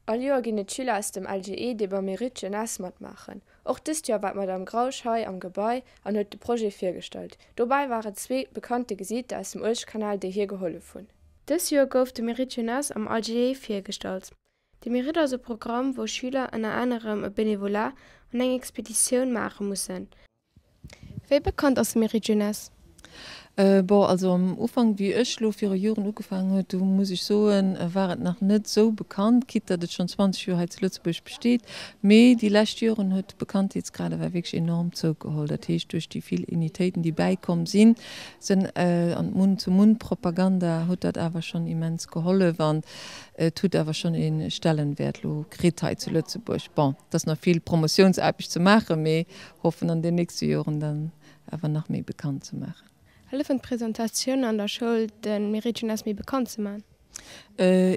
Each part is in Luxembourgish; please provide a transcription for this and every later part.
All Joer ginn et Schüler aus dem LGE, déi beim Mérite Jeunesse matmaachen. Och dëst Joer war d'Madame Grausch hei am Gebai an huet de Projet virgestallt. Dobäi waren zwee bekannte Gesiiter aus dem Uelzechtkanal, déi hir gehollef hunn. Dës Joer gouf de Mérite Jeunesse am LGE virgestallt. De Mérite ass e Programm, wou Schüler ënner anerem e Benevolat an eng Expeditioun maache mussen. Wéi bekannt ass de Mérite Jeunesse? Bon, also am Ufank, wéi ech lo viru Joren ugefaangen huet, do muss ech soen, war et nach net esou bekannt, quitte datt et schonn 20 Joer hei zu Lëtzebuerg besteet. Mee déi lescht Joren huet de Bekanntheetsgrad awer wierklech enorm zougeholl. Dat heescht, duerch déi vill Unitéiten, déi bäikomm sinn, sinn an d'Mund-zu-Mund-Propaganda huet dat awer schonn immens gehollef an et huet awer schonn ee Stellenwäert lo kritt hei zu Lëtzebuerg. Bon, et ass nach vill Promotiounsaarbecht ze maachen, mee hoffen an den nächste Joren dann awer nach méi bekannt ze maachen. Hëllefen d'Presentatiounen an der Schoul de Mérite Jeunesse méi bekannt ze man?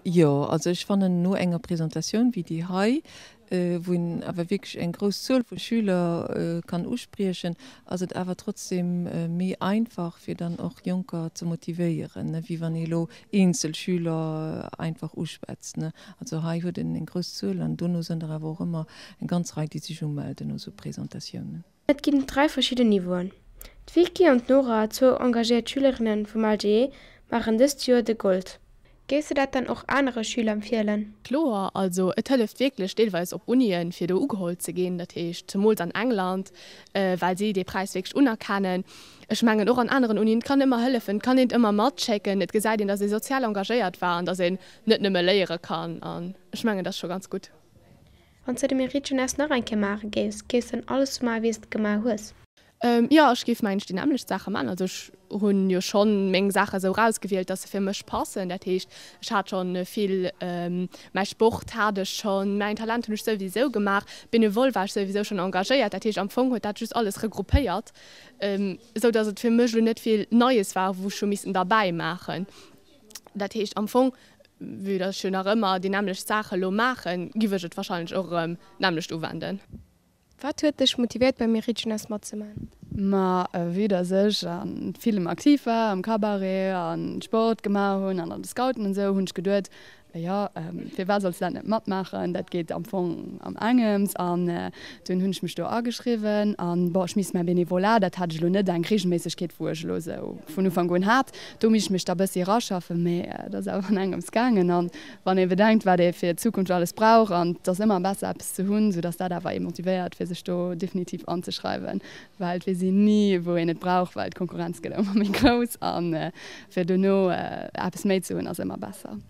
Jo, also ech fannen no enger Presentatioun wéi déi hei, wou een awer wierklech eng grouss Zuel vu Schüler kann uspriechen, ass et awer trotzdem méi einfach fir dann och Jonker ze motivéieren, wéi wann ee elo eenzel Schüler einfach uschwätzt. Also hei huet een eng grouss Zuel an dono sënn der awer och ëmmer eng ganz Rei, déi sech umelden no sou Presentatiounen. Et ginn 3 verschidden Niveauen. D'Vicky an d'Nora, zwou engagéiert Schülerinne vum LGE, maachen dëst Joer de Gold. Géifs de dat dann och anere Schüler empfielen? Kloer, also et hëlleft wierklech deelweis op Unien, fir do ugeholl ze ginn, dat heescht zemools an England, well si dee Präis wierklech unerkennen. Ech mengen och an aneren Unien, et kann ëmmer hëllefen, et kann een et ëmmer matschécken, et gesäit een, datt ee sozial engagéiert war an datt een net nëmme léiere kann an ech mengen, dat ass scho ganz gutt. Wann s de de Mérite Jeunesse nach eng Kéier maache géifs, géifs dann alles sou maache wéi s de gemaach hues? Jo, ech géif mengen ech déi nämmlecht Saache maachen. Also ech hunn jo schonn meng Saache sou rausgewielt, dass se fir mech passen. Dat heescht, ech hat schonn vill, mäi Sport hat ech schonn, mäin Talent hunn ech souwisou gemaach, benevol war ech souwisou schonn engagéiert. Dat heescht am Fong huet dat just alles regroupéiert, sou dass et fir mech elo net vill Neies war, wou ech hu missen derbäi maachen. Dat heescht am Fong, vue dass ech jo nach ëmmer déi nämmlecht Saache lo maachen, giff ech et wahrscheinlech och erëm d'nämmlecht uwenden. Wat huet dech motivéiert beim Mérite Jeunesse matzemaachen? Ma vue dass ech a villem aktiv war, am Cabaret a Sport gemaach hunn an an de Scouten an esou, hunn ech geduet, Jo, firwat solls de dat net matmaachen? Dat geet am Fong am engems. An dunn hunn ech mech do ageschriwwen. An bon, ech misst mäi Bénévolat, dat hat ech elo net eng Regelméissegkeet, wou ech elo esou vun Ufank un hat. Do misst ech mech da bëssi eraschaffen, mee et ass awer an engems gaangen. An wann ee bedenkt, wat ee fir d'Zukunft alles brauch, an et ass ëmmer besser eppes ze hunn, sou datt dat awer ee motivéiert, fir sech do definitiv anzeschreiwen, well et weess een ni, wou een et brauch, well d'Konkurrenz gëtt ëmmer méi grouss. A fir dono eppes méi ze hunn, ass ëmmer besser.